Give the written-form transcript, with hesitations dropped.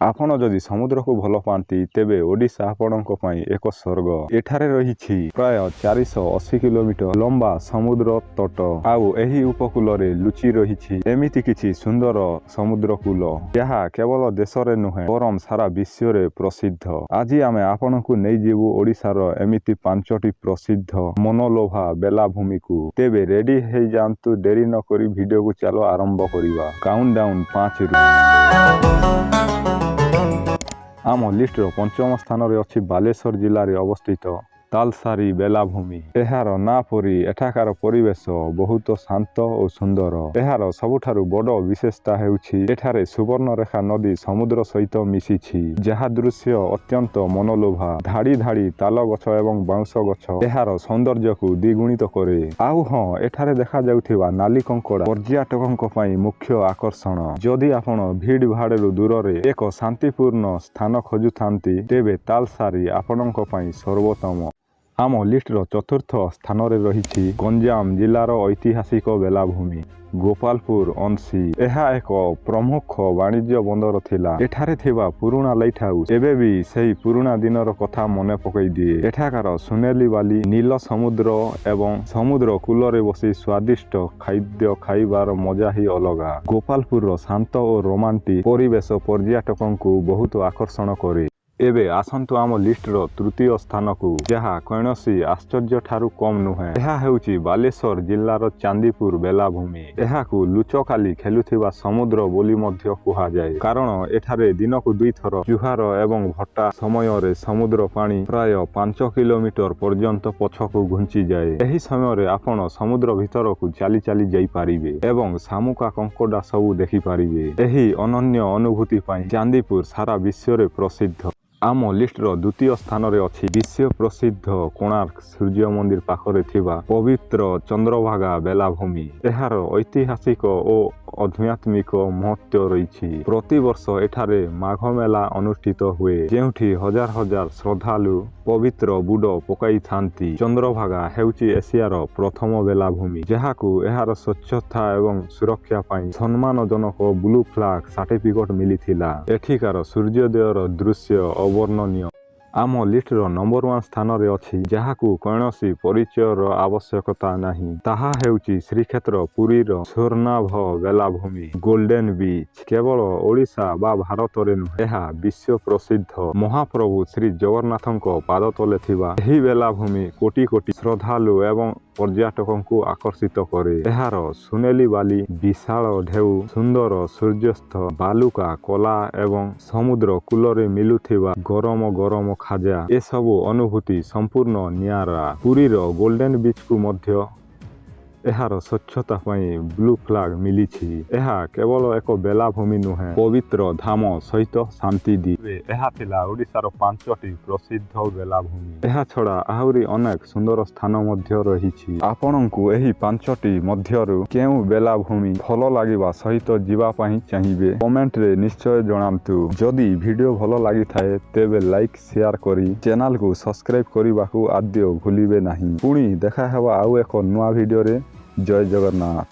ଆପଣ ଯଦି ସମୁଦ୍ରକୁ ଭଲ ପାଆନ୍ତି, ତେବେ ଓଡ଼ିଶା ଆପଣଙ୍କ ପାଇଁ ଏକ ସ୍ୱର୍ଗ। ଏଠାରେ ରହିଛି ପ୍ରାୟ 480 କିଲୋମିଟର ଲମ୍ବା ସମୁଦ୍ର ତଟ। ଆଉ ଏହି ଉପକୂଳରେ ଲୁଚି ରହିଛି ଏମିତି କିଛି ସୁନ୍ଦର ସମୁଦ୍ର କୂଳ, ଯାହା କେବଳ ଦେଶରେ ନୁହେଁ ବରଂ ସାରା ବିଶ୍ୱରେ ପ୍ରସିଦ୍ଧ। ଆଜି ଆମେ ଆପଣଙ୍କୁ ନେଇଯିବୁ ଓଡ଼ିଶାର ଏମିତି ପାଞ୍ଚଟି ପ୍ରସିଦ୍ଧ ମନଲୋଭା ବେଳାଭୂମିକୁ। ତେବେ ରେଡି ହେଇଯାଆନ୍ତୁ, ଡେରି ନକରି ଭିଡିଓକୁ ଚାଲ ଆରମ୍ଭ କରିବା। କାଉଣ୍ଟ ଡାଉନ୍ 5ରୁ। ଆମ ଲିଷ୍ଟର ପଞ୍ଚମ ସ୍ଥାନରେ ଅଛି ବାଲେଶ୍ୱର ଜିଲ୍ଲାରେ ଅବସ୍ଥିତ ତାଲସାରୀ ବେଳାଭୂମି। ଏହାର ନାଁ ପରି ଏଠାକାର ପରିବେଶ ବହୁତ ଶାନ୍ତ ଓ ସୁନ୍ଦର। ଏହାର ସବୁଠାରୁ ବଡ଼ ବିଶେଷତା ହେଉଛି ଏଠାରେ ସୁବର୍ଣ୍ଣରେଖା ନଦୀ ସମୁଦ୍ର ସହିତ ମିଶିଛି, ଯାହା ଦୃଶ୍ୟ ଅତ୍ୟନ୍ତ ମନଲୋଭା। ଧାଡ଼ି ଧାଡ଼ି ତାଳ ଗଛ ଏବଂ ବାଉଁଶ ଗଛ ଏହାର ସୌନ୍ଦର୍ଯ୍ୟକୁ ଦ୍ୱିଗୁଣିତ କରେ। ଆଉ ହଁ, ଏଠାରେ ଦେଖାଯାଉଥିବା ନାଲି କଙ୍କଡ଼ା ପର୍ଯ୍ୟଟକଙ୍କ ପାଇଁ ମୁଖ୍ୟ ଆକର୍ଷଣ। ଯଦି ଆପଣ ଭିଡ଼ ଭାଡ଼ରୁ ଦୂରରେ ଏକ ଶାନ୍ତିପୂର୍ଣ୍ଣ ସ୍ଥାନ ଖୋଜୁଥାନ୍ତି, ତେବେ ତାଲସାରୀ ଆପଣଙ୍କ ପାଇଁ ସର୍ବୋତ୍ତମ। ଆମ ଲିଷ୍ଟର ଚତୁର୍ଥ ସ୍ଥାନରେ ରହିଛି ଗଞ୍ଜାମ ଜିଲ୍ଲାର ଐତିହାସିକ ବେଳାଭୂମି ଗୋପାଳପୁର ଅନ୍ ସି। ଏହା ଏକ ପ୍ରମୁଖ ବାଣିଜ୍ୟ ବନ୍ଦର ଥିଲା। ଏଠାରେ ଥିବା ପୁରୁଣା ଲାଇଟ୍ ହାଉସ୍ ଏବେ ବି ସେହି ପୁରୁଣା ଦିନର କଥା ମନେ ପକାଇ ଦିଏ। ଏଠାକାର ସୁନେଲି ବାଲି, ନୀଳ ସମୁଦ୍ର ଏବଂ ସମୁଦ୍ର କୂଳରେ ବସି ସ୍ୱାଦିଷ୍ଟ ଖାଦ୍ୟ ଖାଇବାର ମଜା ହିଁ ଅଲଗା। ଗୋପାଳପୁରର ଶାନ୍ତ ଓ ରୋମାଣ୍ଟିକ ପରିବେଶ ପର୍ଯ୍ୟଟକଙ୍କୁ ବହୁତ ଆକର୍ଷଣ କରେ। ଏବେ ଆସନ୍ତୁ ଆମ ଲିଷ୍ଟର ତୃତୀୟ ସ୍ଥାନକୁ, ଯାହା କୌଣସି ଆଶ୍ଚର୍ଯ୍ୟ ଠାରୁ କମ୍ ନୁହେଁ। ଏହା ହେଉଛି ବାଲେଶ୍ୱର ଜିଲ୍ଲାର ଚାନ୍ଦିପୁର ବେଳାଭୂମି। ଏହାକୁ ଲୁଚକାଳି ଖେଳୁଥିବା ସମୁଦ୍ର ବୋଲି ମଧ୍ୟ କୁହାଯାଏ, କାରଣ ଏଠାରେ ଦିନକୁ ଦୁଇଥର ଜୁଆର ଏବଂ ଭଟ୍ଟା ସମୟରେ ସମୁଦ୍ର ପାଣି ପ୍ରାୟ 5 କିଲୋମିଟର ପର୍ଯ୍ୟନ୍ତ ପଛକୁ ଘୁଞ୍ଚିଯାଏ। ଏହି ସମୟରେ ଆପଣ ସମୁଦ୍ର ଭିତରକୁ ଚାଲି ଚାଲି ଯାଇପାରିବେ ଏବଂ ଶାମୁକା, କଙ୍କଡ଼ା ସବୁ ଦେଖିପାରିବେ। ଏହି ଅନନ୍ୟ ଅନୁଭୂତି ପାଇଁ ଚାନ୍ଦିପୁର ସାରା ବିଶ୍ୱରେ ପ୍ରସିଦ୍ଧ। ଆମ ଲିଷ୍ଟର ଦ୍ୱିତୀୟ ସ୍ଥାନରେ ଅଛି ବିଶ୍ୱ ପ୍ରସିଦ୍ଧ କୋଣାର୍କ ସୂର୍ଯ୍ୟ ମନ୍ଦିର ପାଖରେ ଥିବା ପବିତ୍ର ଚନ୍ଦ୍ରଭାଗା ବେଳାଭୂମି। ଏହାର ଐତିହାସିକ ଓ ଆଧ୍ୟାତ୍ମିକ ମହତ୍ତ୍ୱ ରହିଛି। ପ୍ରତିବର୍ଷ ଏଠାରେ ମାଘ ମେଳା ଅନୁଷ୍ଠିତ ହୁଏ, ଯେଉଁଠି ହଜାର ହଜାର ଶ୍ରଦ୍ଧାଳୁ ପବିତ୍ର ବୁଡ଼ ପକାଇଥାନ୍ତି। ଚନ୍ଦ୍ରଭାଗା ହେଉଛି ଏସିଆର ପ୍ରଥମ ବେଳାଭୂମି, ଯାହାକୁ ଏହାର ସ୍ୱଚ୍ଛତା ଏବଂ ସୁରକ୍ଷା ପାଇଁ ସମ୍ମାନଜନକ ବ୍ଲୁ ଫ୍ଲାଗ ସାର୍ଟିଫିକେଟ ମିଳିଥିଲା। ଏଠିକାର ସୂର୍ଯ୍ୟୋଦୟର ଦୃଶ୍ୟ ଅବର୍ଣ୍ଣନୀୟ। ଆମ ଲିଷ୍ଟର ନମ୍ବର ୱାନ୍ ସ୍ଥାନରେ ଅଛି, ଯାହାକୁ କୌଣସି ପରିଚୟର ଆବଶ୍ୟକତା ନାହିଁ, ତାହା ହେଉଛି ଶ୍ରୀକ୍ଷେତ୍ର ପୁରୀର ସ୍ୱର୍ଣ୍ଣାଭ ବେଳାଭୂମି, ଗୋଲ୍ଡେନ୍ ବିଚ୍। କେବଳ ଓଡ଼ିଶା ବା ଭାରତରେ ନୁହେଁ, ଏହା ବିଶ୍ୱ ପ୍ରସିଦ୍ଧ। ମହାପ୍ରଭୁ ଶ୍ରୀ ଜଗନ୍ନାଥଙ୍କ ପାଦ ତଳେ ଥିବା ଏହି ବେଳାଭୂମି କୋଟି କୋଟି ଶ୍ରଦ୍ଧାଳୁ ଏବଂ ପର୍ଯ୍ୟଟକଙ୍କୁ ଆକର୍ଷିତ କରେ। ଏହାର ସୁନେଲି ବାଲି, ବିଶାଳ ଢେଉ, ସୁନ୍ଦର ସୂର୍ଯ୍ୟାସ୍ତ, ବାଲୁକା କଳା ଏବଂ ସମୁଦ୍ର କୂଳରେ ମିଳୁଥିବା ଗରମ ଗରମ ଖାଜା, ଏସବୁ ଅନୁଭୂତି ସମ୍ପୂର୍ଣ୍ଣ ନିଆରା। ପୁରୀର ଗୋଲ୍ଡେନ୍ ବିଚ୍କୁ ମଧ୍ୟ ଏହାର ସ୍ୱଚ୍ଛତା ପାଇଁ ବ୍ଲୁ ଫ୍ଲାଗ ମିଳିଛି। ଏହା କେବଳ ଏକ ବେଳାଭୂମି ନୁହେଁ, ପବିତ୍ର ଧାମ ସହିତ ଶାନ୍ତି ଦିଏ। ଏହା ଥିଲା ଓଡ଼ିଶାର ପାଞ୍ଚଟି ପ୍ରସିଦ୍ଧ ବେଳାଭୂମି। ଏହା ଛଡ଼ା ଆହୁରି ଅନେକ ସୁନ୍ଦର ସ୍ଥାନ ମଧ୍ୟ ରହିଛି। ଆପଣଙ୍କୁ ଏହି ପାଞ୍ଚଟି ମଧ୍ୟରୁ କେଉଁ ବେଳାଭୂମି ଭଲ ଲାଗିବା ସହିତ ଯିବା ପାଇଁ ଚାହିଁବେ, କମେଣ୍ଟରେ ନିଶ୍ଚୟ ଜଣାନ୍ତୁ। ଯଦି ଭିଡ଼ିଓ ଭଲ ଲାଗିଥାଏ, ତେବେ ଲାଇକ୍, ସେୟାର କରି ଚ୍ୟାନେଲକୁ ସବସ୍କ୍ରାଇବ୍ କରିବାକୁ ଆଦୌ ଭୁଲିବେ ନାହିଁ। ପୁଣି ଦେଖାହେବା ଆଉ ଏକ ନୂଆ ଭିଡ଼ିଓରେ। ଜୟ ଜଗନ୍ନାଥ।